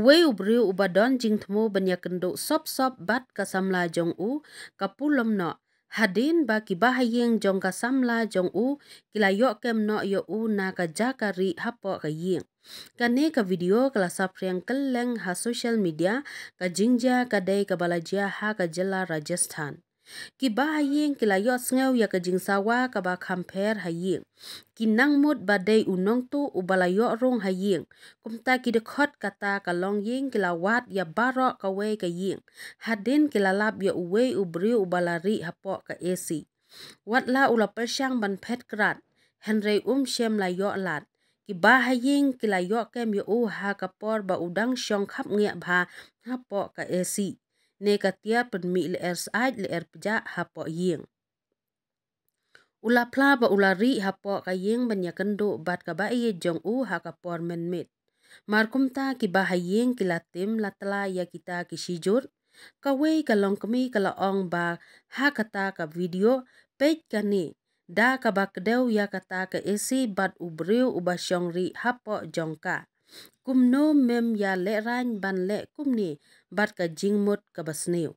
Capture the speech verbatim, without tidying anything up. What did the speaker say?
Uwei u briew uba don jingthmu ban ïakynduh sop sop bad ka samla jong u ka pulom noh, hadien ba ki bahaïing jong ka samla jong u ki la ïoh kem noh ïa u na ka jaka rieh hapoh ka ïing. Kane ka video ka la saphriang kylleng ha social media, ka jingjia ka dei kaba la jia ha ka jylla Rajasthan. Ki bahaïing ki la ïohsngew ïa ka jingsawa kaba kham pher ha ïing. Ki nang mut ba dei u nongtuh uba la ïoh rung ha ïing. Kumta ki dkhot kata ka longïing ki la wad ïa baroh kawei ka ïing. Hadien ki la lap ïa uwei u briew uba la rieh hapoh ka A C. Wat la u la pyrshang ban phet krad, hynrei um shym la ïoh lad. Ki bahaïing ki la ïoh kem ïa u ha ka por ba u dang shong khapngiah bha hapoh ka A C. Ne ka tiar pynmih lyer syaid lyer pjah hapoh ïing. U la phla ba u la rieh hapoh ka ïing ban ïakynduh bad ka baieid jong u ha ka por mynmiet. Mar kumta ki bahaïing ki la tim la tla ïa kita ki shijur. Kawei ka longkmie ka la ong ba ha kata ka video, peit kane, da kaba kdew ïa kata ka A C bad u briew uba shong rieh hapoh jong ka. Kumno mem ïa lehraiñ ban leh kumne bad ka jingmut kaba sniew.